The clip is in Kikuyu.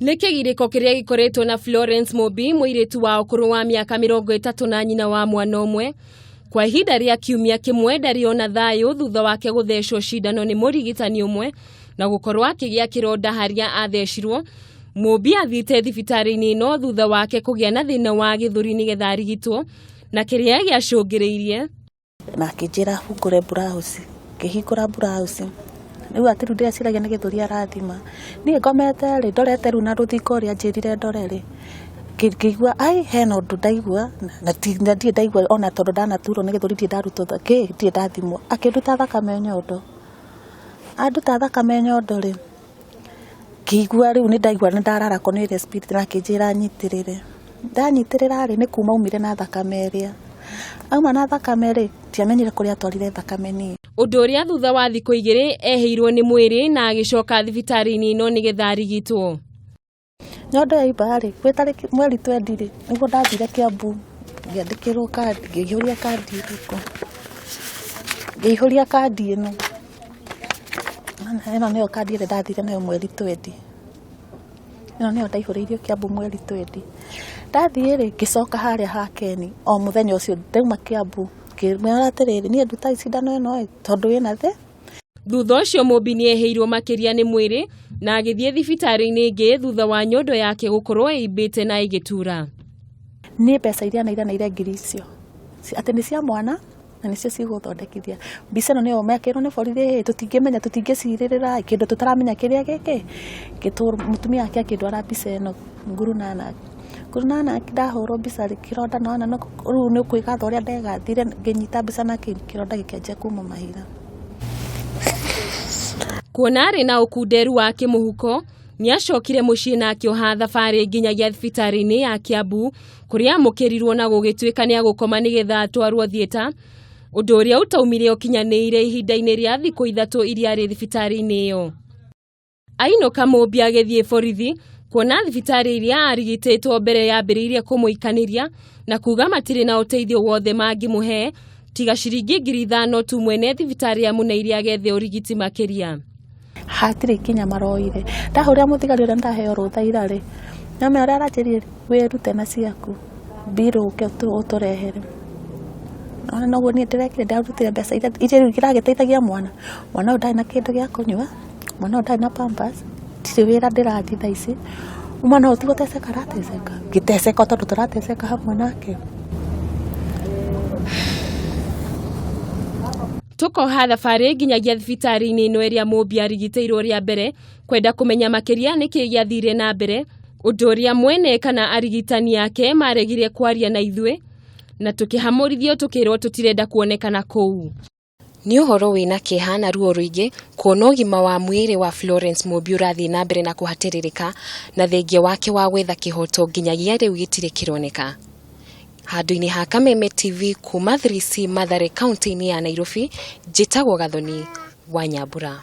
Nĩ kĩgirĩko kĩrĩa gĩkoretwo na Florence Mũmbi, mũirĩtu wa ũkũrũ wa mĩaka 30 na nyina wa mwana ũmwe. Kwa ihinda rĩa kiumia kĩmwe ndarĩ ona thayũ thutha wake gũthecwo cindano nĩ mũrigitani ũmwe na gũkorwo akĩgĩa kĩronda harĩa athecirwo. Mũmbi athiĩte thibitarĩ-inĩ ĩno thutha wake kũgĩa na thĩna wa gĩthũri nĩgetha arigitwo na kĩrĩa gĩacũngĩrĩirie. Na akĩnjĩra hingũre blouse, ngĩhingũra blouse, rĩu atĩ rĩu ndĩreciragia nĩ gĩthũri arathima, niĩ ngomete rĩ, ndorete rĩu na rũthingo ũrĩa anjĩrire ndore rĩ, ngĩigua ai hena ũndũ ndaigua na ndirĩ ndaigua ona tondũ ndanaturwo nĩ gĩthũri ndirĩ ndarutwo kĩ, ndirĩ ndathimwo, akĩnduta thakame nyondo, anduta thakame nyondo rĩ, ngĩigua rĩu nĩ ndaigua nĩ ndararakwo nĩ ĩrĩa spirit na akĩnjĩra nyitĩrĩre. Ndanyitĩrĩra rĩ, nĩ kuma aumire na thakame ĩrĩa. Auma na thakame rĩ, ndiamenyire kũrĩa atwarire thakame niĩ. Ũndũ ũrĩa thutha wa thikũ igĩrĩ ehĩirwo nĩ mwĩrĩ na agĩcoka thibitarĩ-inĩ ĩno nĩgetha arigitwo. Nyondo yaimba rĩ, gwĩ tarĩki mweri twendi rĩ, nĩguo ndathire Kiambu ngĩandĩkĩrwo kandi, ngĩihũria kandi ĩrĩkũ, ngĩihũria kandi ĩno, ĩno nĩyo kandi ĩrĩa ndathire nayo mweri twendi, ĩno nĩyo ndaihũrĩirio Kiambu mweri twendi. Ndathiĩ rĩ, ngĩcoka harĩa ha Ken o mũthenya ũcio ndauma Kiambu, ngĩmwĩra atĩrĩrĩ, niĩ ndutai cindano ĩno ĩ, tondũ ĩna thĩ. Thutha ũcio Mũmbi nĩ ehĩirwo makĩria nĩ mwĩrĩ na agĩthiĩ thibitarĩ-inĩ ĩngĩ thutha wa nyondo yake gũkorwo ĩimbĩte na ĩgĩtura. Niĩ mbeca iria naiganĩire ngiri icio atĩ nĩ cia mwana na nĩcio cigũthondekithia. Mbica ĩno nĩyo mekĩrwo nĩ borithi ĩ, tũtingĩmenya tũtingĩcirĩrĩra kĩndũ tũtaramenya kĩrĩa gĩkĩ. Mũtumia wake akĩndwara mbica ĩno Guru Nanak. Guru Nanak ndahũrwo mbica rĩ, kĩronda nĩwona rĩu nĩ kwĩgatha ũrĩa ndegathire ngĩnyita mbica na kĩronda gĩkĩanjia kuma mahira. Kuona arĩ na ũkunderu wa kĩmũhuko, nĩacokire mũciĩ na akĩoha thabarĩ nginyagia thibitarĩ-inĩ ya Kiambu kũrĩa amũkĩrirwo na gũgĩtuĩka nĩagũkoma nĩgetha atwarwo thieta, ũndũ ũrĩa ũtaumire ũkinyanĩire ihinda-inĩ rĩa thikũ 3 iria arĩ thibitarĩ-inĩ ĩyo. Ainũka Mũmbi agĩthiĩ borithi kuona thibitarĩ iria arigitĩtwo mbere yambĩrĩirie kũmũikanĩria na kuga matirĩ na ũteithio wothe mangĩmũhe tiga ciringi 5,000 tu mwene thibitarĩ amũneire agethe ũrigiti makĩria. Hatirĩ ikinya maroire. Ndahũrĩra mũthigari ũrĩa ndaheo rũtha ira rĩ, nĩũramenya ũrĩa aranjĩrire, wĩrute na ciaku, mbirũ ũke ũtũrehere. Nĩwona noguo niĩ ndĩrekire, ndarutire mbeca iria rĩu iragĩteithagia mwana. Mwana ũyũ ndarĩ na kĩndũ gĩa kũnyua, mwana ũyũ ndarĩ na pampers, ndirĩ wĩra ndĩrathiĩ thaa ici, mwana ũyũ ti gũteceka arateceka, ngĩteceka tondũ tũrateceka hamwe nake. Tũkoha thabarĩ nginyagia thibitarĩ-inĩ ĩno ĩrĩa Mũmbi arigitĩirwo rĩa mbere kwenda kũmenya makĩria nĩkĩ gĩathire na mbere, ũndũ ũrĩa mwene kana arigitani ake maregire kwaria na ithuĩ na tũkĩhamũrithio tũkĩrwo tũtirenda kuonekana kũu. Nĩ ũhoro wĩna kĩeha na ruo rũingĩ kuona ũgima wa mwĩrĩ wa Florence Mũmbi ũrathiĩ na mbere na kũhatĩrĩrĩka na thengia wake wa gwetha kĩhoto nginyagia rĩu gĩtirĩ kĩroneka. Handũ-inĩ ha Kameme TV kuma 3C Mathare kaunti-inĩ ya Nairobi, njĩtagwo Gathoni wa Nyambura.